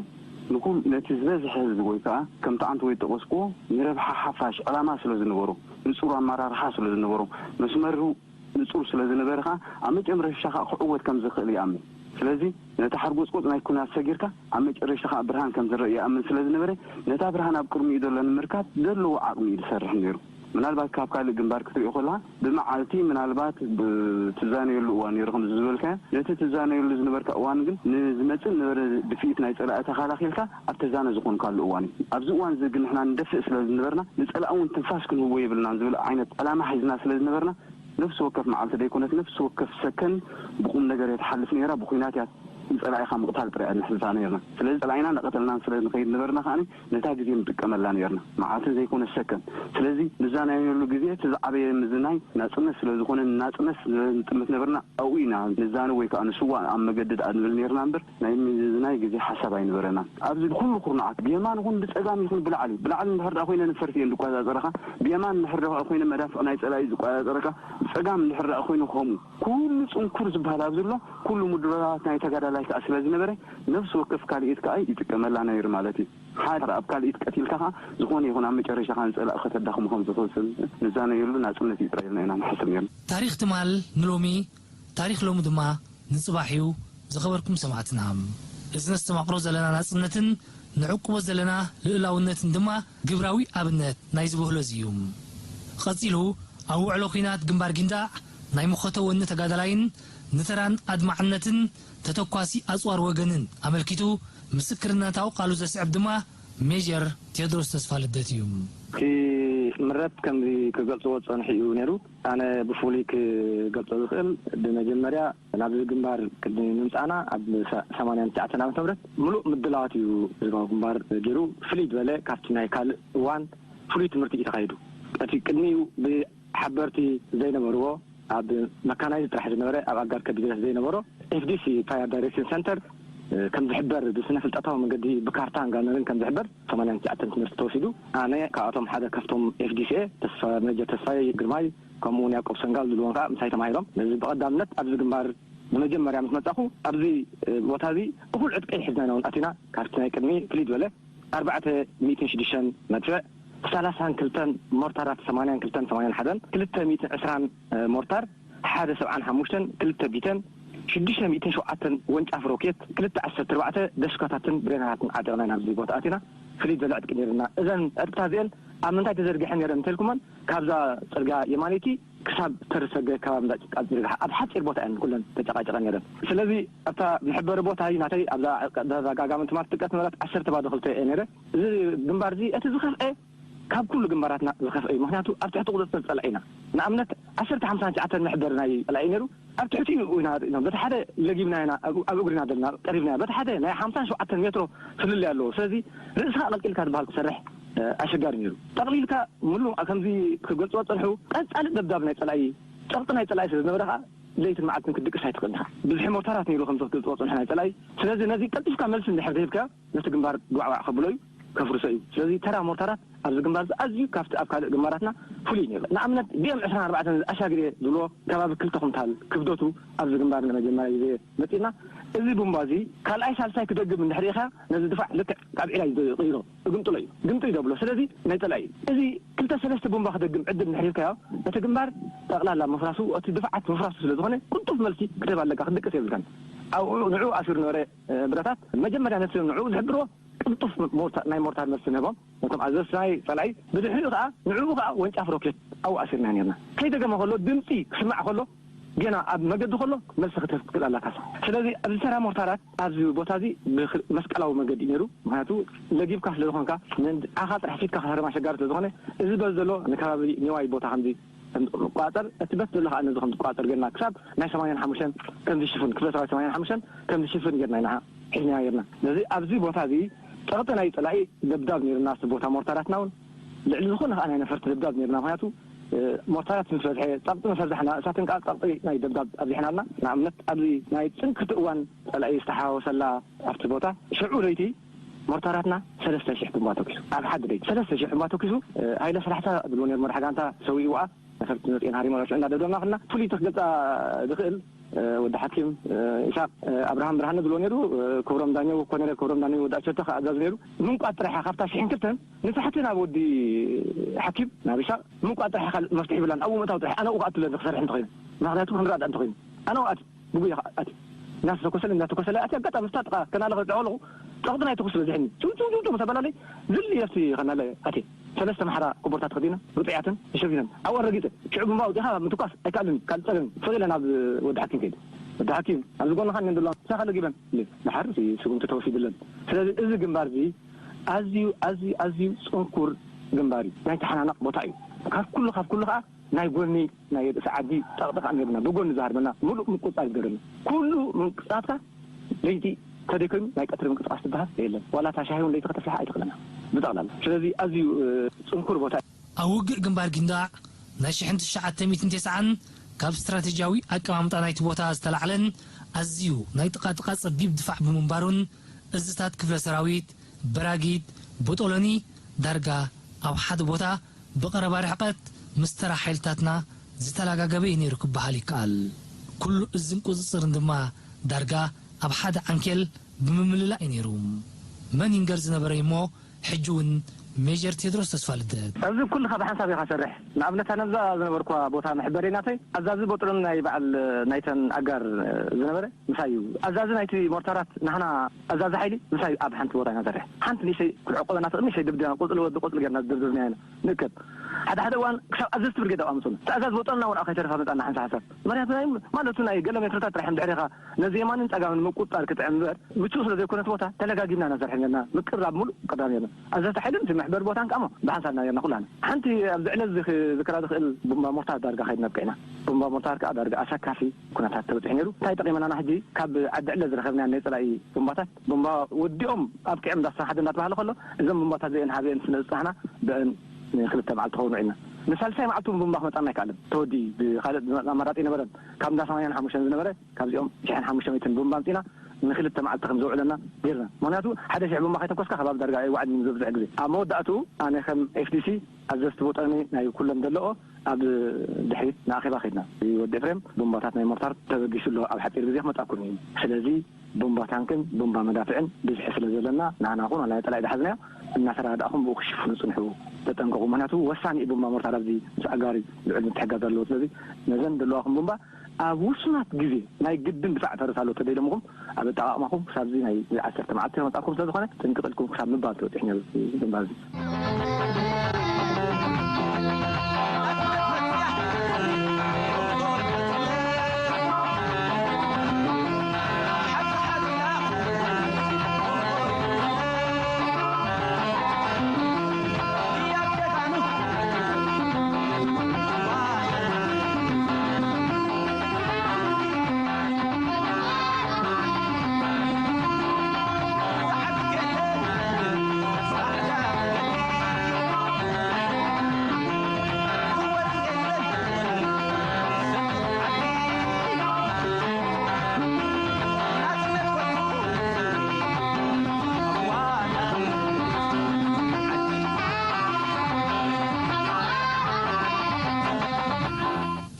ንኩል ነቲ ዝበዝሐ ህዝቢ ወይ ከዓ ከምቲ ዓንተ ወይ ጠቀስክዎ ንረብሓ ሓፋሽ ዕላማ ስለ ዝነበሮ ንፁር ኣመራርሓ ስለ ዝነበሮ መስመሩ ንጹር ስለ ዝነበረ ከኣ ኣብ መጨረሽታ ከኣ ክዕወት ከም ዝኽእል ይኣምን። ስለዚ ነቲ ሓርጎጽጎጽ ናይ ኲናት ሰጊርካ ኣብ መጨረሽታ ከኣ ብርሃን ከም ዝረእ ይኣምን ስለ ዝነበረ ነታ ብርሃን ኣብ ቅድሚኡ ዘሎ ንምርካብ ዘለዎ ዓቕሚ እዩ ዝሰርሕ ነይሩ። ምናልባት ካብ ካልእ ግንባር ክትሪኦ ከለኻ ብመዓልቲ ምናልባት ትዛነየሉ እዋን ነይሩ ከምዚ ዝበልካዮ ነቲ ትዛነየሉ ዝነበርካ እዋን ግን ንዝመጽእ ዝነበረ ድፍኢት ናይ ጸላኢ ተኸላኺልካ ኣብ ተዛነ ዝኾንካሉ እዋን እዩ። ኣብዚ እዋን እዚ ግን ንሕና ንደፍእ ስለ ዝነበርና ንጸላኢ እውን ትንፋስ ክንህቦ የብልናን ዝብል ዓይነት ዕላማ ሒዝና ስለ ዝነበርና ነፍሲ ወከፍ መዓልቲ ደይኮነት ነፍሲ ወከፍ ሰከን ብቁም ነገር እያ ትሓልፍ ነይራ። ብኩናት እያ ንጸላኢኻ ምቕታል ጥራይ እያ ነሕልፋ ነይርና። ስለዚ ጸላኢና እናቐተልናን ስለ ንኸይድ ነበርና ከኣ ነታ ግዜ ንጥቀመላ ነይርና፣ መዓልቲ ዘይኮነ ሰከን። ስለዚ ንዛናየሉ ግዜ እቲ ዝዓበየ ምዝናይ ናጽነት ስለ ዝኾነ ንናጽነት ስለ ንጥምት ነበርና ኣብኡ ኢና ንዛነ ወይ ከኣ ንስዋእ ኣብ መገዲ ደኣ ንብል ነይርና እምበር ናይ ምዝናይ ግዜ ሓሳብ ኣይነበረናን። ኣብዚ ብኹሉ ኩርናዓት ብየማን ይኹን ብጸጋም ይኹን ብላዕሊ ብላዕሊ እንድሕር ደኣ ኮይነ ነፈርቲ እየን ዝቆጻጸራኻ፣ ብየማን እንድሕር ደኣ ኮይነ መዳፍዕ ናይ ጸላኢ ዝቆጻጸረካ፣ ብጸጋም እንድሕር ደኣ ኮይኑ ከምኡ። ኩሉ ጽንኩር ዝበሃል ኣብዚ ኣሎ፣ ኩሉ ምድላዋት ናይ ተጋዳላይ ከኣ ስለ ዝነበረ፣ ነፍሲ ወከፍ ካልኢት ከኣ ይጥቀመላ ነይሩ ማለት እዩ። ሓደ ኣብ ካልኢት ቀቲልካ ከኣ ዝኾነ ይኹን ኣብ መጨረሻ ከኣ ንጸላኢ ከተዳኽሞ ከም ዝኽእል ስለ ንዛነየሉ ናጽነት እዩ ጥራይ ኢልና ኢና ንሓስብ ነይርና። ታሪኽ ትማል ንሎሚ፣ ታሪኽ ሎሚ ድማ ንጽባሕ እዩ። ዝኸበርኩም ሰማዕትና፣ እዚ ነስተማቕሮ ዘለና ናጽነትን ንዕቅቦ ዘለና ልኡላውነትን ድማ ግብራዊ ኣብነት ናይዚ ብህሎ እዚ እዩ። ቀጺሉ ኣብ ውዕሎ ኲናት ግንባር ጊንዳዕ ናይ መኸተ ወኒ ተጋዳላይን ንተራን ኣድማዕነትን ተተኳሲ ኣጽዋር ወገንን ኣመልኪቱ ምስክርነታዊ ቃሉ ዘስዕብ ድማ ሜጀር ቴድሮስ ተስፋ ልደት እዩ። እቲ ምረት ከምዚ ክገልፅዎ ዝፀንሑ እዩ ነይሩ። ኣነ ብፍሉይ ክገልፆ ዝኽእል፣ ብመጀመርያ ናብዚ ግንባር ቅድሚ ምምፃእና ኣብ ሰማንያን ትሽዓተን ዓመተ ምህረት ምሉእ ምድላዋት እዩ ህዝባዊ ግንባር ገይሩ። ፍልይ ዝበለ ካብቲ ናይ ካልእ እዋን ፍሉይ ትምህርቲ እዩ ተኻይዱ። እቲ ቅድሚኡ ብሓበርቲ ዘይነበርዎ፣ ኣብ መካናይዝ ጥራሕ ዝነበረ፣ ኣብ ኣጋር ከቢደት ዘይነበሮ ኤፍዲሲ፣ ፋየር ዳይሬክሽን ሰንተር፣ ከም ዝሕበር ብስነ ፍልጠታዊ መንገዲ ብካርታን ጋነርን ከም ዝሕበር ሰማንያን ትሽዓተን ትምህርቲ ተወሲዱ። ኣነ ካብኣቶም ሓደ ካብቶም ኤፍዲሲ ተስፋ መጀር ተስፋይ ግርማይ ከምኡ እውን ያዕቆብ ሰንጋል ዝብልዎም ከዓ ምሳይ ተማሂሮም። ነዚ ብቐዳምነት ኣብዚ ግንባር ንመጀመርያ ምስ መጻኹ ኣብዚ ቦታ እዚ እኹል ዕጥቂ ሒዝና ኢና እውን ኣቲና። ካብቲ ናይ ቅድሚ ፍልይ ዝበለ ኣርባዕተ ሚእትን ሽዱሽተን መድፍዕ፣ ሰላሳን ክልተን ሞርታራት ሰማንያን ክልተን ሰማንያን ሓደን፣ ክልተ ሚእትን ዕስራን ሞርታር፣ ሓደ ሰብዓን ሓሙሽተን፣ ክልተ ቢተን፣ ሽዱሽተ ሚእትን ሸውዓተን ወንጫፍ ሮኬት፣ ክልተ ዓሰርተ ኣርባዕተ ደሽካታትን ብሬናታትን ዓጢቕና ኢና ኣብዚ ቦታ ኣቲና። ፍልይ ዝበለ ዕጥቂ ነይርና። እዘን ዕጥቅታት እዚአን ኣብ ምንታይ ተዘርጊሐን ነይረን እንተልኩመን፣ ካብዛ ጽርግያ የማነይቲ ክሳብ ተርሰገ ከባቢ እንዳ ጭቃ ዝርግሓ ኣብ ሓጺር ቦታ እየን ኩለን ተጨቃጭቀን ነይረን። ስለዚ ኣብታ መሐበሪ ቦታ ናተይ ኣብዛ ዛጋጋመ ትማል ትጥቀስ ነበረት ዓሰርተ ባዶ ክልተ እየ ነይረ። እዚ ግንባር እዚ እቲ ዝኸፍአ ካብ ኩሉ ግንባራትና ዝኸፍአ እዩ። ምክንያቱ ኣብ ትሕቲ ቁፅፅር ፀላኢና፣ ንኣብነት ዓሰርተ ሓምሳን ትሽዓተን መሕበሪ ናይ ፀላኢ ነይሩ። ኣብ ትሕቲኡ ኢና ርኢና፣ በቲ ሓደ ለጊብና ኢና፣ ኣብ እግርና ደልና ቀሪብና፣ በቲ ሓደ ናይ ሓምሳን ሸውዓተን ሜትሮ ፍልልይ ኣለዎ። ስለዚ ርእስኻ ኣቐልቂልካ ዝበሃል ክሰርሕ ኣሸጋሪ ነይሩ። ጠቕሊልካ ምሉእ ከምዚ ክገልፅዎ ፀንሑ። ቀፃሊ ደብዳብ ናይ ፀላኢ፣ ፀቕጢ ናይ ፀላኢ ስለ ዝነበረ ከዓ ለይትን መዓልትን ክትድቅስ ኣይትኽእልን ኢኻ። ብዝሒ ሞርታራት ነይሩ ከምዚ ክትገልፅዎ ፀንሑ ናይ ፀላኢ። ስለዚ ነዚ ቀልጢፍካ መልሲ እንድሕር ዘይብካ ነቲ ግንባር ጓዕጓዕ ከብሎ እዩ፣ ከፍርሶ እዩ። ስለዚ ተራ ሞርታራት ኣብዚ ግንባር እዚ ኣዝዩ ካብቲ ኣብ ካልእ ግንባራትና ፍሉይ ነይሩ። ንኣብነት ቢኤም ዕስራን ኣርባዕተን ኣሻግሬ ዝብሎ ከባቢ ክልተ ኩንታል ክብደቱ ኣብዚ ግንባር ንመጀመርያ ግዜ መፂና። እዚ ቡምባ እዚ ካልኣይ ሳልሳይ ክደግም እንድሕር ኢኻ ነዚ ድፋዕ ልክዕ ካብ ዒላ እዩ ዝቕይሮ፣ እግምጥሎ እዩ፣ ግምጡ እዩ ዘብሎ። ስለዚ ናይ ፀላኢ እዩ። እዚ ክልተ ሰለስተ ቡምባ ክደግም ዕድል እንድሕር ሂብካዮ እቲ ግንባር ጠቕላላ ምፍራሱ፣ እቲ ድፋዓት ምፍራሱ ስለ ዝኾነ ቅልጡፍ መልሲ ክትህብ ኣለካ፣ ክትድቅስ የብልካን። ኣብኡ ንዕኡ ኣሲሩ ነበረ ብረታት መጀመርያ ነቲ ንዕኡ ዝሕብርዎ ቅልጡፍ ናይ ሞርታር መልሲ ንህቦም ነቶም ኣዘዝቲ ናይ ጸላኢ። ብድሕሪኡ ከኣ ንዕኡ ከኣ ወንጫፍ ሮኬት ኣብኡ ኣሲርና ኔርና። ከይደገመ ከሎ ድምጺ ክስማዕ ከሎ ጌና ኣብ መገዲ ከሎ መልሲ ክትህብ ክትክእል ኣላካ። ስለዚ ኣብዚ ተራ ሞርታራት ኣብዚ ቦታ እዚ ብመስቀላዊ መገዲ እዩ ነይሩ። ምክንያቱ ለጊብካ ስለ ዝኾንካ ንዓኻ ጥራሕ ፊትካ ክተርም ኣሸጋሪ ስለ ዝኾነ እዚ በዚ ዘሎ ንከባቢ ኒዋይ ቦታ ከምዚ ከም ዝቆጻጸር እቲ በት ዘሎ ከዓ ነዚ ከም ዝቆጻጸር ጌርና ክሳብ ናይ ሰማንያን ሓሙሽተን ከም ዝሽፍን ክፍለ ሰራዊት ሰማንያን ሓሙሽተን ከም ዝሽፍን ጌርና ኢና ሒዝና ጌርና። ስለዚ ኣብዚ ቦታ እዚ ጸቕጢ ናይ ጸላኢ ደብዳብ ኔርና፣ ኣብቲ ቦታ ሞርታራትና እውን ልዕሊ ዝኾነ ከዓ ናይ ነፈርቲ ደብዳብ ኔርና። ምክንያቱ ሞርታራት ምስ በዝሐ ጸቕጢ ምስ ኣብዛሕና እሳትን ከዓ ጸቕጢ ናይ ደብዳብ ኣብዚሕና ኣለና። ንኣብነት ኣብዚ ናይ ጽንክቲ እዋን ጸላኢ ዝተሓወሰላ ኣብቲ ቦታ ሽዑ ለይቲ ሞርታራትና ሰለስተ ሽሕ ቡምባ ተኪሱ፣ ኣብ ሓደ ለይቲ ሰለስተ ሽሕ ቡምባ ተኪሱ። ሃይለ ሰላሕታ ዝብሎ ነይሩ መራሕ ጋንታ ሰዊእዋ። ነፈርቲ መፂኤን ሃሪሞና ሽዑ እናደብደብና ከለና ፍሉይ ክገልፃ ዝኽእል ወዲ ሓኪም ኢሳቅ ኣብርሃም ብርሃነ ዝብሎ ነይሩ። ክብሮም ዳኘው ኮነሬል ክብሮም ዳኘው ወዲ ኣሸተ ከዓ ኣዛዚ ነይሩ። ምንቋት ጥራሕ ካብታ ሽሕን ክልተን ንታሕቲ ናብ ወዲ ሓኪም ናብ ኢሳቅ ምንቋት ጥራሕ ካልእ መፍትሒ ብላን ኣብኡ ምእታው ጥራሕ ኣነ ኣብኡ ክኣቱ ኣለኒ ክሰርሕ እንተኮይኑ ምክንያቱ ክንረዳእ እንተኮይኑ ኣነ ኣብኡ ኣት ብጉያ ኣት እናተተኮሰለ እናተኮሰለ ኣቲ ኣጋጣሚ ስታ ጥቃ ከናለ ክጥዖ ኣለኹ። ጸቕጢ ናይ ተኩስ በዚሕኒ ጭው ጭው ጭው ጭው ምስ ኣበላለይ ዝል እየ ኣብቲ ከናለ ኣትየ። ሰለስተ ማሕራ ኮቦርታ ተኸዲነ ርጡያትን ተሸፊነን ኣብኡ ኣረጊጸ ሽዑ ብምባ ኣውጺኻ ምትኳስ ኣይከኣልን ካልእ ጸገም ስቕ ኢለ ናብ ወዲ ሓኪም ከይደ። ወዲ ሓኪም ኣብዚ ጎንኻ እኒአን ዘለዋ ምሳኻ ለጊበን ኢለ። ድሓር እቲ ስጉምቲ ተወሲዱለን። ስለዚ እዚ ግንባር እዚ ኣዝዩ ኣዝዩ ኣዝዩ ጽንኩር ግንባር እዩ። ናይ ተሓናነቕ ቦታ እዩ። ካብ ኩሉ ካብ ኩሉ ከኣ ናይ ጎኒ ናይ ርእሲ ዓዲ ጠቕጥቕ ኣሚርና ብጎኒ ዝሃርመና ምሉእ ምቁጽጻር ይግበረሉ። ኩሉ ምንቅስቃስካ ለይቲ ተደይ ኮይኑ ናይ ቀትሪ ምንቅስቃስ ዝበሃል የለን። ዋላ እታ ሻሂ እውን ለይቲ ከተፍልሓ ኣይትኽእልን ብጠቕላላ። ስለዚ ኣዝዩ ጽንኩር ቦታ እዩ። ኣብ ውግእ ግንባር ጊንዳዕ ናይ ሽሕን ትሽዓተ ሚእትን ተስዓን ካብ ስትራቴጂያዊ ኣቀማምጣ ናይቲ ቦታ ዝተላዕለን ኣዝዩ ናይ ጥቓጥቓ ጸቢብ ድፋዕ ብምንባሩን እዝታት ክፍለ ሰራዊት በራጊድ፣ ቦጦሎኒ ዳርጋ ኣብ ሓደ ቦታ ብቐረባ ርሕቀት ምስ ተራ ሓይልታትና ዝተላጋገበ እዩ ነይሩ ክበሃል ይከኣል። ኩሉ እዝን ቁጽጽርን ድማ ዳርጋ ኣብ ሓደ ዓንኬል ብምምልላእ እዩ ነይሩ። መን ይንገር ዝነበረ እዩሞ ሕጂ እውን ሜጀር ቴድሮስ ተስፋልደት። ኣብዚ ኩልኻ ብሓንሳብ ኢኻ ሰርሕ። ንኣብነት ኣነ ኣብዛ ዝነበርኩዋ ቦታ መሕበሪ ናተይ ኣዛዚ ቦጥሎኒ ናይ በዓል ናይተን ኣጋር ዝነበረ ምሳይ እዩ ኣዛዚ ናይቲ ሞርታራት ንሕና ኣዛዚ ሓይሊ ምሳይ ኣብ ሓንቲ ቦታ ኢና ንሰርሕ። ሓንቲ ንእሽተይ ክትዕቆበና ትኽእል ንእሽተይ ድብድና ቁፅሊ ወዲ ቁፅሊ ጌርና ዝድብድብና ኢና ንእከብ። ሓደ ሓደ እዋን ክሳብ ኣዘዝቲ ብርጌድ ኣምፁን ትእዛዝ ወጠና እውን ከይተረፋ መፃና ሓንሳ ሓሳብ። ምክንያቱ ናይ ማለቱ ናይ ገለ ሜትሮታት ጥራሕ ድሕሪኻ ነዚ የማንን ጸጋምን ምቁጽጻር ክጥዕም እምበር፣ ምቹእ ስለ ዘይኮነ እቲ ቦታ ተለጋጊብና ኢና ንሰርሕ ነርና። ምቅርራብ ምሉእ ቀዳም ነርና። ኣዘዝቲ ሓይልን እቲ መሕበሪ ቦታን ከኣ ብሓንሳብ ኢና ነርና ኩላና። ሓንቲ ኣብዚ ዕለት እዚ ክዝክራ ዝኽእል ቡምባ ሞርታር ዳርጋ ከይድና ኣብቂዕና። ቡምባ ሞርታር ከኣ ዳርጋ ኣሰካፊ ኩነታት ተበጺሑ ነይሩ። እንታይ ጠቒመናና ሕጂ ካብ ዓዲ ዕለት ዝረኸብናዮ ናይ ጸላኢ ቡምባታት? ቡምባ ወዲኦም ኣብቂዖም እንዳስተናሓደ እንዳተባህለ ከሎ፣ እዘን ቡምባታት እዚአን ሓቢአን ስለ ዝጸናሕና ብአን ንክልተ መዓልቲ ክኸውን ውዒልና። ንሳልሳይ መዓልቲ እውን ቡምባ ክመጻና ኣይከኣለን። ተወዲኡ ብኻልእ ኣማራጺ ነበረን። ካብ እንዳ ሰማንያን ሓሙሽተን ዝነበረ ካብዚኦም ሽሕን ሓሙሽተ ሚእትን ቡምባ ኣምጺና ንክልተ መዓልቲ ከም ዘውዕለና ጌርና። ምኽንያቱ ሓደ ሽሕ ቡምባ ከይተኮስካ ከባቢ ዳርጋ ኣይወዓልን እዩ ዝበዝሕ ግዜ። ኣብ መወዳእትኡ ኣነ ከም ኤፍዲሲ ኣዘዝቲ ወጠኒ ናይ ኩለን ደለኦ ኣብ ድሕሪት ንኣኼባ ከድና። ወዲ ኤፍሬም ቡምባታት ናይ ሞርታር ተበጊሱ ኣሎ፣ ኣብ ሓጺር ግዜ ክመጻኩም እዩ። ስለዚ ቡምባ ታንክን ቡምባ መዳፍዕን ብዝሒ ስለ ዘለና ንዓና ኹን ናይ ጸላኢ ዝሓዝናዮ እናተረዳእኹም ብኡ ክሽፍኑ ጽንሑ፣ ተጠንቀቑ። ምኽንያቱ ወሳኒ እዩ ቡምባ ሞርታር ኣብዚ ምስ ኣጋሪ ልዑል ምትሕጋዝ ኣለዎ። ስለዚ ነዘን ዘለዋኹም ቡምባ ኣብ ውሱናት ግዜ ናይ ግድን ድፋዕ ፈርስ ኣሎ ተደይለምኹም ኣብ ኣጠቓቕማኹም ክሳብዚ ናይ ዓሰርተ መዓልቲ ከመጻኩም ስለ ዝኾነ ጥንቅቕ ኢልኩም ክሳብ ምባል ተበጺሑ ነይሩ እዚ ግንባር እዚ።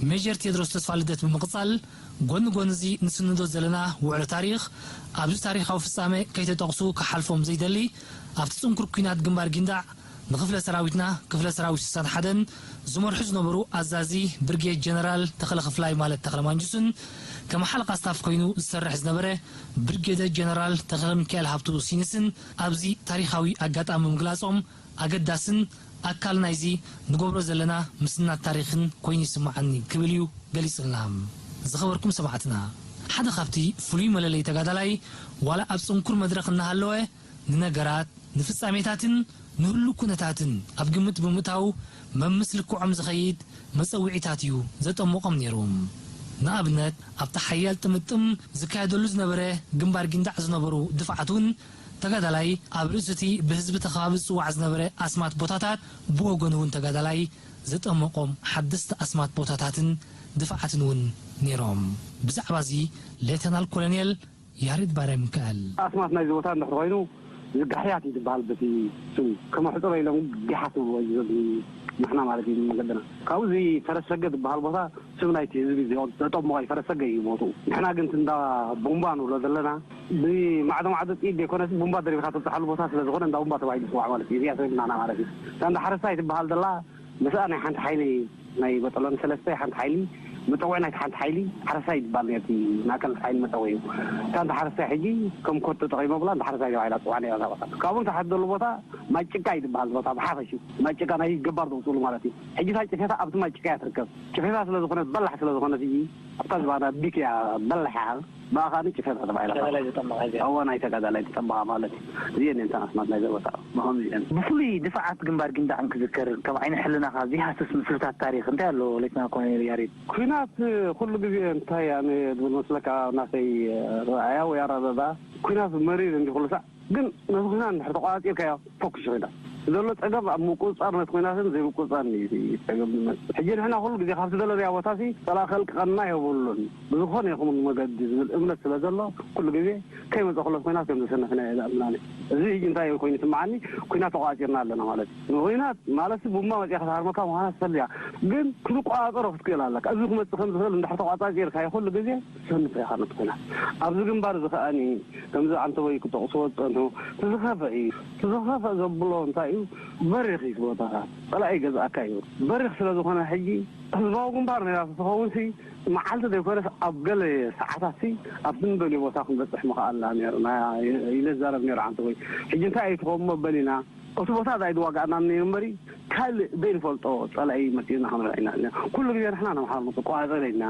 ሜጀር ቴድሮስ ተስፋልደት ብምቕጻል፣ ጎኒ ጎኒ እዚ ንስንዶ ዘለና ውዕሎ ታሪኽ፣ ኣብዚ ታሪኻዊ ፍጻሜ ከይተጠቕሱ ክሓልፎም ዘይደሊ፣ ኣብቲ ጽንኩር ኲናት ግንባር ጊንዳዕ ንክፍለ ሰራዊትና፣ ክፍለ ሰራዊት ስሳን ሓደን ዝመርሑ ዝነበሩ ኣዛዚ ብርጌድ ጀነራል ተኽለ ክፍላይ ማለት ተኽለ ማንጁስን፣ ከም ሓለቓ ስታፍ ኮይኑ ዝሰርሕ ዝነበረ ብርጌደር ጀነራል ተኽለ ሚካኤል ሃብቱ ሲንስን ኣብዚ ታሪኻዊ ኣጋጣሚ ምግላጾም ኣገዳስን ኣካል ናይዚ ንገብሮ ዘለና ምስናድ ታሪኽን ኮይኑ ይስምዓኒ ክብል እዩ ገሊጹልና። ዝኸበርኩም ሰማዕትና፣ ሓደ ካብቲ ፍሉይ መለለይ ተጋዳላይ ዋላ ኣብ ጽንኩር መድረኽ እናሃለወ ንነገራት፣ ንፍጻሜታትን ንህሉ ኩነታትን ኣብ ግምት ብምእታው መምስ ልክዖም ዝኸይድ መጸውዒታት እዩ ዘጠምቖም ነይሩ። ንኣብነት ኣብቲ ሓያል ጥምጥም ዝካየደሉ ዝነበረ ግንባር ጊንዳዕ ዝነበሩ ድፍዓት እውን ተጋዳላይ ኣብ ርእሲ እቲ ብህዝቢ ተኸባቢ ዝጽዋዕ ዝነበረ ኣስማት ቦታታት ብወገኑ እውን ተጋዳላይ ዘጠመቖም ሓደስቲ ኣስማት ቦታታትን ድፍዓትን እውን ነይሮም። ብዛዕባ እዚ ሌተናል ኮሎኔል ያሬድ ባርያሚካኤል። ኣስማት ናይዚ ቦታ እንድሕር ኮይኑ እዚ ጋሕያት እዩ ዝበሃል በቲ ስሙ። ከመሕጽሮ ኢሎም ጋሓት ይብልዎ እዩ ዘብኒ ንሕና ማለት እዩ መገድና። ካብኡ እዚ ፈረሰገ ዝበሃል ቦታ ስም ናይቲ ህዝቢ እዚ ዘጠምቖ እዩ፣ ፈረሰገ እዩ ቦትኡ። ንሕና ግን እቲ እንዳ ቡምባ ንብሎ ዘለና ብማዕዶ ማዕዶ ጥይት ዘይኮነስ ቡምባ ደሪብካ ትብጽሓሉ ቦታ ስለ ዝኾነ እንዳ ቡምባ ተባሂሉ ይጽዋዕ ማለት እዩ። እዚኣ ትብል ንሕና ማለት እዩ። እታ እንዳ ሓረስታይ ትበሃል ዘላ ምስኣ ናይ ሓንቲ ሓይሊ ናይ በጠሎን ሰለስተ ሓንቲ ሓይሊ መጸውዒ ናይቲ ሓንቲ ሓይሊ ሓረስታይ ይባል ነቲ ማእከል ሓይሊ መጸውዒ እዩ። እታ እንዳ ሓረስታይ ሕጂ ከም ኮድ ተጠቒመ ብላ እንዳ ሓረስታይ ተባሂላ ትጽዋዕ ነይራ እታ ቦታ። ካብኡ ንታሕቲ ዘሎ ቦታ ማይ ጭቃ እዩ ዝበሃል ቦታ ብሓፈሽኡ። ማይ ጭቃ ናይ ገባር ዘውፅእሉ ማለት እዩ። ሕጂ እታ ጭፌታ ኣብቲ ማይ ጭቃ እያ ትርከብ። ጭፌታ ስለ ዝኾነት በላሕ ስለ ዝኾነት ሕጂ ኣብታ ዝባና ቢክ እያ በላሕ እያ። ብኣኻኒ ጭፈራ ተባሂላ። ተጋዳላይ ዝጠመቐ እዚኣ። እዋ ናይ ተጋዳላይ ዝጠመቐ ማለት እዩ። እዚአን እየን እተን ኣስማት ናይዛ ቦታ። ብኸምዚ እየን። ብፍሉይ ድፋዓት ግንባር ጊንዳዕን ክዝከር፣ ካብ ዓይኒ ሕልናኻ ዘይሃስስ ምስልታት ታሪኽ እንታይ ኣሎ ሌተና ኮሎኔል ያሬድ? ኲናት ኩሉ ግዜ እንታይ ኣነ ዝብል መስለካ ናተይ ረኣያ ወይ ኣረዳድኣ፣ ኲናት መሪር እንዲ ኩሉ ሳዕ ግን ነቲ ኲናት እንድሕር ተቋጺርካዮ ፎክሽ ኺዳ ዘሎ ጸገም ኣብ ምቁጽጻር ነቲ ኲናትን ዘይምቁጽጻርን እዩ እቲ ጸገም ዝመጽእ። ሕጂ ንሕና ኩሉ ግዜ ካብቲ ዘለናዮ ቦታሲ ጸላኢ ከልቅቐና የብሉን። ብዝኾነ ይኹን መገዲ ዝብል እምነት ስለ ዘሎ ኩሉ ግዜ ከይመጸ ኩሎ ኲናት ከም ዘሰንሕና እየ ዝኣምን ኣነ። እዚ ሕጂ እንታይ ኮይኑ ይስምዓኒ? ኲናት ተቋጺርና ኣለና ማለት እዩ። ንኲናት ማለትሲ ቡምባ መጺኣ ክትሃርመካ ምዃና ትፈልጥ እያ። ግን ክትቆጻጸሮ ክትክእል ኣለካ። እዚ ክመጽእ ከም ዝኽእል እንድሕር ተቋጻጺርካዮ ኩሉ ግዜ ሰንፍ ኢኻ ነቲ ኲናት። ኣብዚ ግንባር እዚ ከኣኒ ከምዚ ዓንተቦይ ክጠቕስዎ ዝጸንሑ፣ እቲ ዝኸፍአ እዩ። እቲ ዝኸፍአ ዘብሎ እንታይ እዩ? በሪኽ እዩ እቲ ቦታኻ። ጸላኢ ይገዝኣካ እዩ። በሪኽ ስለ ዝኾነ ሕጂ ህዝባዊ ግንባር ነይራ ተትኸውንሲ መዓልቲ ዘይኮነስ ኣብ ገለ ሰዓታትሲ ኣብቲ ንደልዮ ቦታ ክንበጽሕ ምኸኣልና ነይርና ኢለ ዝዛረብ ነይሩ ዓንተቦይ። ሕጂ እንታይ እዩ ትኸውን መበል ኢና? እቲ ቦታ ዛይድ ዋጋና ነይሩ እምበሪ፣ ካልእ ዘይንፈልጦ ጸላኢ መጺኡና ክንርኢ ኢና። ኩሉ ግዜ ንሕና ነምሓር ንቆጻጸር ኢና።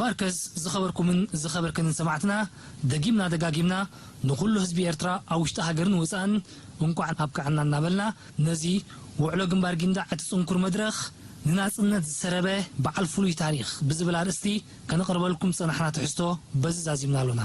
ባርከስ ዝኸበርኩምን ዝኸበርክንን ሰማዕትና፣ ደጊምና ደጋጊምና ንኹሉ ህዝቢ ኤርትራ ኣብ ውሽጢ ሃገርን ወጻእን እንቋዕ ኣብቅዓና እናበልና፣ ነዚ ውዕሎ ግንባር ጊንዳዕ እቲ ጽንኩር መድረኽ ንናጽነት ዝሰረበ በዓል ፍሉይ ታሪኽ ብዝብል ኣርእስቲ ከነቕርበልኩም ዝጸናሕና ትሕዝቶ በዚ ዛዚምና ኣሎና።